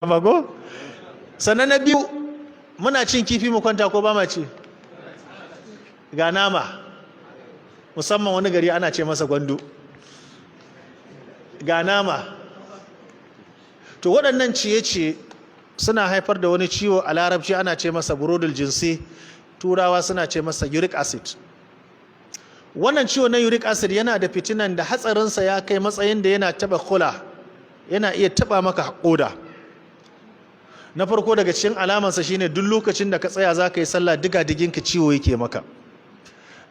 Ba ko? Sannan na biyu, muna cin kifi mu kwanta ko ba ma ci? Ga nama, musamman wani gari ana ce masa gwandu, ga nama. To waɗannan ciye-ciye suna haifar da wani ciwo, a Larabci ana ce masa burodul jinsi, Turawa suna ce masa uric acid. Wannan ciwo na uric acid yana da fitinan da hatsarinsa ya kai matsayin da yana taba kula, yana iya taba maka koda. Na farko daga cikin alamansa shine duk lokacin da ka tsaya za ka yi sallah, diga diginka ciwo yake maka,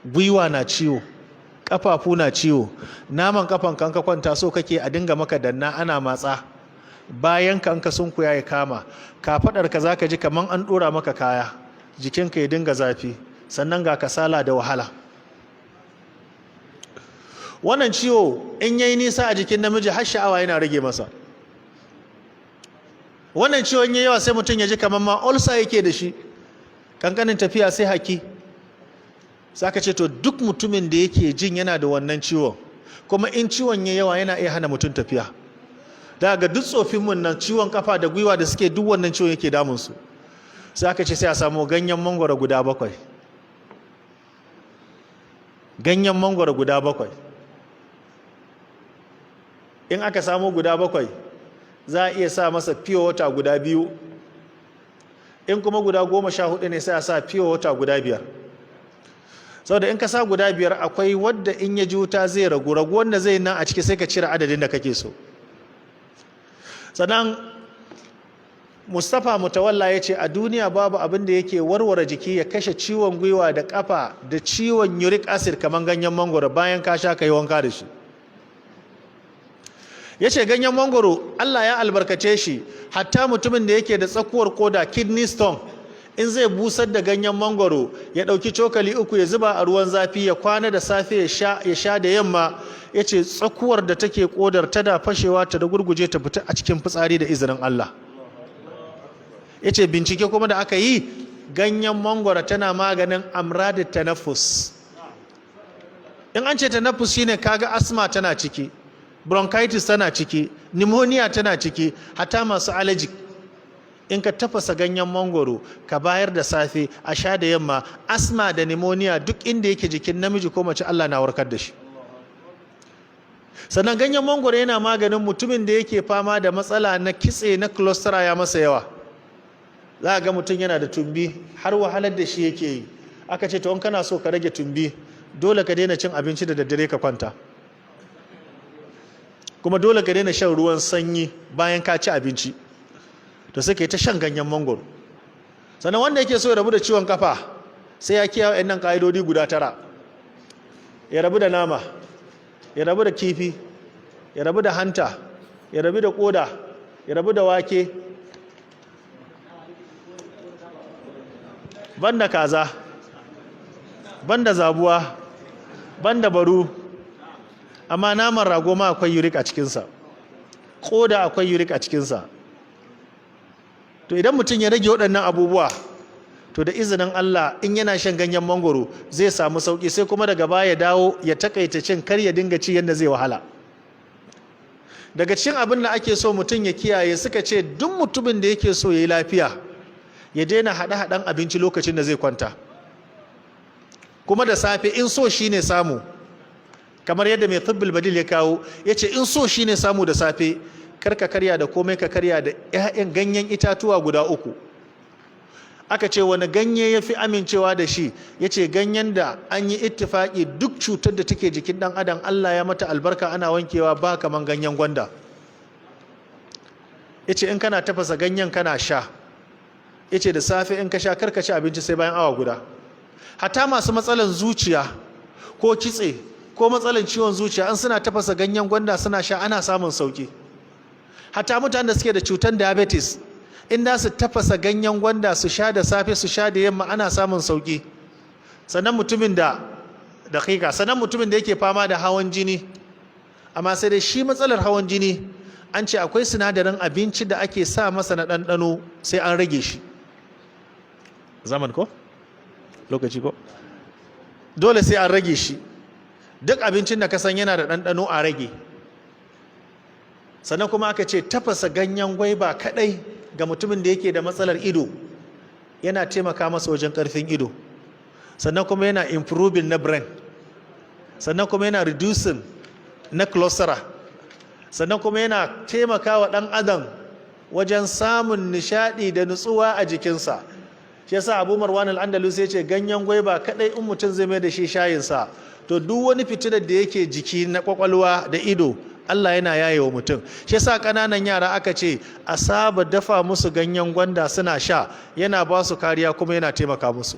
gwiwa na ciwo, kafafu na ciwo, naman kafan kan ka kwanta so kake a dinga maka danna ana matsa, bayan ka ka sunkuya ya kama, kafadar ka zaka ji kaman an dora maka kaya, jikinka ya dinga zafi, sannan ga kasala da wahala. Wannan ciwo in yayi nisa a jikin namiji, har sha'awa yana rage masa. Wannan ciwon yayi yawa, sai mutum ya ji kaman ma ulcer yake da shi, kankanin tafiya sai haki. Saka ce to duk mutumin da yake jin yana da wannan ciwon, kuma in ciwon ya yawa yana iya hana mutum tafiya. Daga duk tsofin mun nan, ciwon kafa da gwiwa da suke, duk wannan ciwon yake damun su. Sai aka ce sai a samu ganyen mangwaro guda 7, ganyen mangwaro guda 7. In aka samu guda 7, za a iya sa masa pure water guda 2. In kuma guda 14 ne, sai a sa pure water guda 5. Saboda in ka sa guda 5, akwai wadda in ya ji wuta zai ragu, ragu wanda zai nan a ciki, sai ka cire adadin da kake so. Sannan Mustapha Mutawalla ya ce a duniya babu abin da yake warware jiki, ya kashe ciwon gwiwa da kafa da ciwon uric acid kamar ganyen mangoro. Bayan ka sha, ka yi wanka da shi. Ya ce ganyen mangoro Allah ya albarkace shi, hatta mutumin da yake da tsakuwar koda, kidney stone, in zai busar da ganyen mangoro, ya ɗauki cokali 3 ya zuba a ruwan zafi, ya kwana, da safe ya sha da yamma, ya ce tsakuwar da take kodar tana fashewa ta da gurguje ta fita a cikin fitsari da izinin Allah. Ya ce bincike kuma da aka yi, ganyen mangoro tana maganin amradin tanafus. In an ce tanafus shine kaga asma tana ciki, bronchitis tana ciki, pneumonia tana ciki, hatta masu allergic. In ka tafasa ganyen mangoro ka bayar da safe a sha da yamma, asma da pneumonia duk inda yake jikin namiji ko mace, Allah na warkar da shi. Sannan ganyen mangoro yana maganin mutumin da yake fama da matsala na kitse, na cholesterol ya masa yawa. Za a ga mutum yana da tumbi har wahalar da shi yake yi. Aka ce to in kana so ka rage tumbi, dole ka daina cin abinci da daddare ka kwanta, kuma dole ka daina shan ruwan sanyi bayan ka ci abinci. To sai ka yi ta shan ganyen mangoro. Sannan wanda yake so ya rabu da ciwon kafa, sai ya kiyaye nan ka'idodi guda 9: ya rabu da nama, ya rabu da kifi, ya rabu da hanta, ya rabu da koda, ya rabu da wake, banda kaza, banda zabuwa, banda baru. Amma naman rago ma akwai uric a cikinsa, koda akwai uric a cikinsa. To idan mutum ya rage waɗannan abubuwa, to da izinin Allah in yana shan ganyen mangoro zai samu sauki. Sai kuma daga baya ya dawo ya takaita cin, kar ya dinga ci yadda zai wahala. Daga cikin abin da ake so mutum ya kiyaye, suka ce duk mutumin da yake so ya yi lafiya, ya daina haɗe-haɗen abinci lokacin da zai kwanta. Kuma da safe, in so shi ne samu, kamar yadda mai Tibbul Badil ya kawo, ya ce in so shi ne samu, da safe kar ka karya da komai, ka karya da 'ya'yan ganyen itatuwa guda 3. Aka ce wani ganye ya fi amincewa da shi? Ya ce ganyen da an yi ittifaki duk cutar da take jikin ɗan adam Allah ya mata albarka, ana wankewa, ba kaman ganyen gwanda. Ya ce in kana tafasa ganyen kana sha, ya ce da safe in ka sha, kar ka ci abinci sai bayan awa guda. Hatta masu matsalan zuciya ko kitse ko matsalan ciwon zuciya, an suna tafasa ganyen gwanda suna sha, ana samun sauki. Hatta mutanen da suke da cutar diabetes, in da su tafasa ganyen gwanda su sha da safe, su sha da yamma, ana samun sauki. Sannan mutumin da dakika, sannan mutumin da yake fama da hawan jini, amma sai dai shi matsalar hawan jini an ce akwai sinadarin abinci da ake sa masa na ɗanɗano, sai an rage shi. Zaman ko lokaci ko dole sai an rage shi. Duk abincin da ka san yana da ɗanɗano, a rage. Sannan kuma aka ce tafasa ganyen gwaiba kaɗai Ga mutumin da yake da matsalar ido, yana taimaka masa wajen karfin ido, sannan kuma yana improving na brain, sannan kuma yana reducing na cholesterol, sannan kuma yana taimakawa ɗan adam wajen samun nishaɗi da nutsuwa a jikinsa. Shi yasa Abu Marwan al-Andalus ya ce ganyen gwaiba kadai in mutum zai mai da shi shayinsa, to duk wani fitilar da yake jiki na kwakwalwa da ido, Allah yana yaye wa mutum. Shi yasa ƙananan yara aka ce a saba dafa musu ganyen gwanda suna sha, yana ba su kariya kuma yana taimaka musu.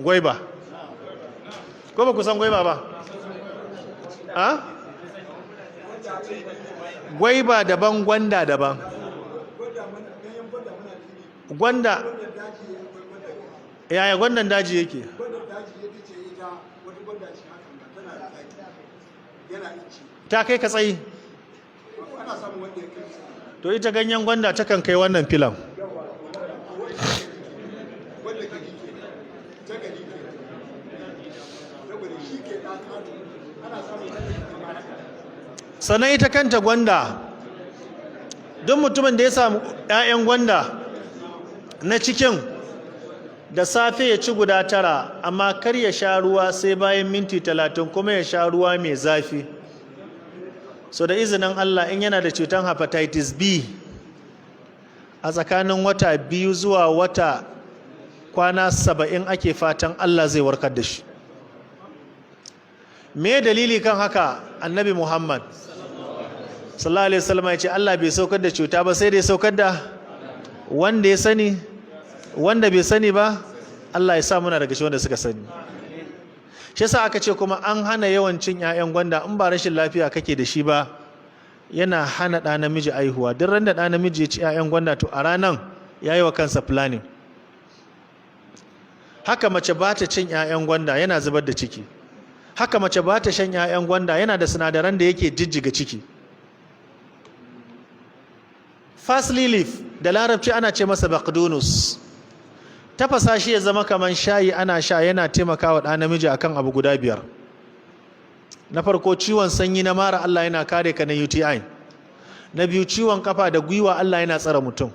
Gwaiba, ko ba ku san gwaiba ba? A gwaiba daban, gwanda daban. Gwanda yaya gwandan daji yake? Ta kai ka tsayi. To ita ganyen gwanda takan kai wannan filan. Sannan ita kanta gwanda, duk mutumin da ya samu 'ya'yan gwanda na cikin da safe, ya ci guda 9, amma kar ya sha ruwa sai bayan minti 30, kuma ya sha ruwa mai zafi. So da izinin Allah, in yana da cutar hepatitis B, a tsakanin wata 2 zuwa wata kwana 70 ake fatan Allah zai warkar da shi. Me dalili kan haka? Annabi Muhammad sallallahu alaihi wasallam ya ce Allah bai saukar da cuta ba sai dai saukar da wanda ya sani, wanda bai sani ba. Allah ya sa muna daga shi wanda suka sani. Shi yasa aka ce kuma an hana yawan cin 'ya'yan gwanda in ba rashin lafiya kake da shi ba. Yana hana ɗa namiji aihuwa. Duk ran da ɗa namiji ya ci 'ya'yan gwanda, to a ranan ya yi wa kansa planning. Haka mace ba ta cin 'ya'yan gwanda, yana zubar da ciki. Haka mace ba ta shan 'ya'yan gwanda, yana da sinadaran da yake jijjiga ciki. Parsley leaf, da Larabci ana ce masa baqdunus, tafasa shi ya zama kaman shayi ana sha, yana taimakawa ɗa namiji akan abu guda 5. Na farko, ciwon sanyi na mara, Allah yana kare ka na UTI. Na biyu, ciwon kafa da gwiwa, Allah yana tsare mutum.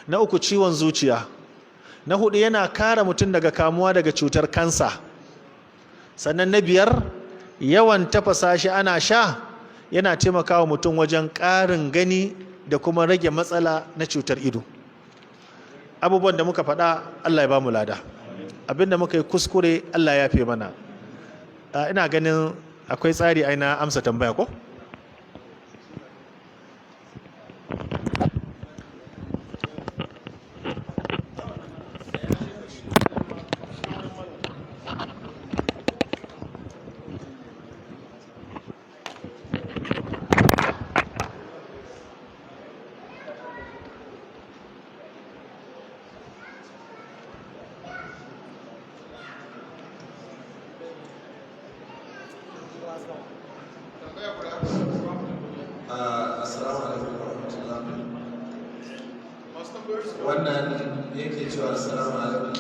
Na uku, ciwon zuciya. Na hudu, yana kare mutum daga kamuwa daga cutar kansa. Sannan na biyar, yawan tafasa shi ana sha yana taimakawa mutum wajen ƙarin gani da kuma rage matsala na cutar ido. Abubuwan da muka faɗa, Allah ya ba mu lada. Abinda muka yi kuskure, Allah ya fi mana. Ina ganin akwai tsari ai na amsa tambaya ko? Assalamu alaikum warahmatullah. Wannan yake cewa, assalamu alaikum.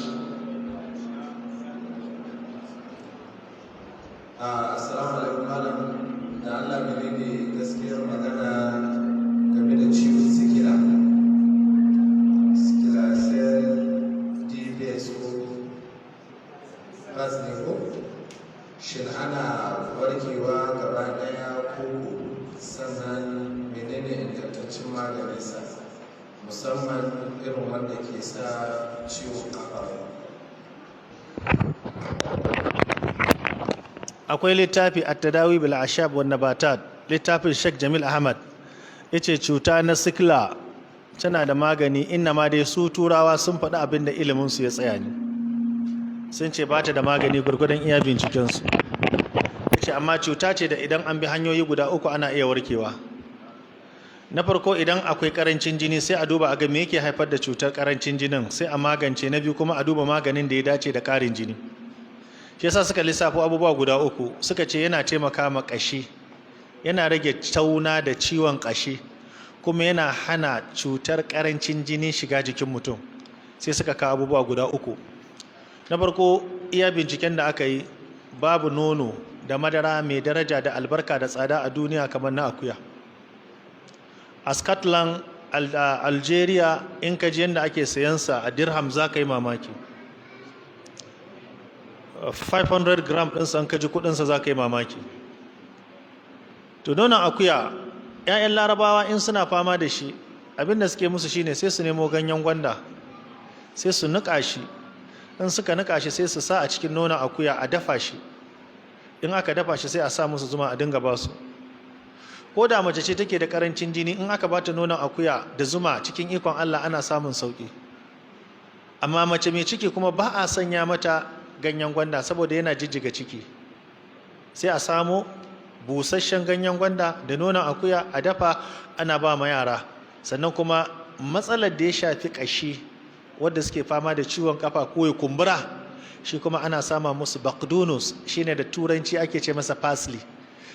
Assalamu alaikum malam, da Allah menene gaskiyar magana game da ciwon sikila? Sikila cell DBS ko bas ne ko? Shin ana warkewa gaba daya ko? Sannan menene ingantaccen maganinsa, musamman irin wanda ke sa ciwon kafa? Akwai littafi At-Tadawi bil Ashab wan Nabatat, littafin Sheikh Jamil Ahmad. Yace cuta na sikila tana da magani, inna ma dai su Turawa sun faɗi abin da ilimin su ya tsaya ne. Sun ce ba ta da magani gurgurdan iya binciken su. Yace amma cuta ce da idan an bi hanyoyi guda 3 ana iya warkewa. Na farko, idan akwai karancin jini, sai a duba a ga me yake haifar da cutar karancin jinin, sai a magance. Na biyu kuma, a duba maganin da ya dace da ƙarin jini. Shi yasa suka lissafo abubuwa guda 3, suka ce yana taimaka ma ƙashi, yana rage tauna da ciwon ƙashi, kuma yana hana cutar ƙarancin jini shiga jikin mutum. Sai suka kawo abubuwa guda 3. Na farko, iya binciken da aka yi, babu nono da madara mai daraja da albarka da tsada a duniya kamar na akuya. A Scotland Algeria in ka ji yadda ake sayansa a dirham za ka yi mamaki. 500 gram ɗinsa, in ka ji kuɗinsa za ka yi mamaki. To, nonon akuya, 'ya'yan Larabawa in suna fama da shi, abinda suke musu shine sai su nemo ganyen gwanda, sai su niƙa shi. In suka niƙa shi, sai su sa a cikin nonon akuya a dafa shi. In aka dafa shi, sai a sa musu zuma a dinga ba su. Ko da mace ce take da karancin jini, in aka bata nonon akuya da zuma, cikin ikon Allah ana samun sauki. Amma mace mai ciki kuma ba a sanya mata ganyen gwanda saboda yana jijjiga ciki. Sai a samo busasshen ganyen gwanda da nonon akuya a dafa, ana ba ma yara. Sannan kuma matsalar da ya shafi kashi, wadda suke fama da ciwon kafa ko ya kumbura, shi kuma ana sama musu bakdunus, shine da Turanci ake ce masa parsley.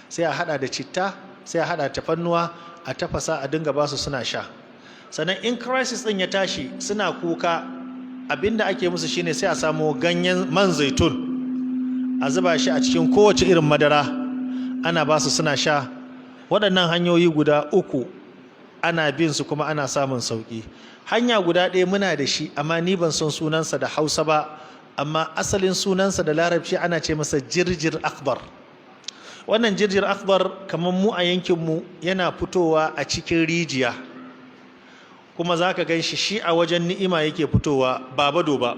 Sai a hada da citta, sai a hada tafannuwa, a tafasa, a dinga basu suna sha. Sannan in crisis din ya tashi suna kuka, abinda ake musu shine sai a samo ganyen man zaitun, a zuba shi a cikin kowace irin madara, ana basu suna sha. Waɗannan hanyoyi guda uku ana bin su kuma ana samun sauƙi. Hanya guda ɗaya muna da shi, amma ni ban san sunansa da Hausa ba, amma asalin sunansa da Larabci ana ce masa jirjir akbar. Wannan jirjir akbar, kamar mu a yankinmu yana fitowa a cikin rijiya, kuma za ka gan shi, shi a wajen ni'ima yake fitowa, ba bado ba.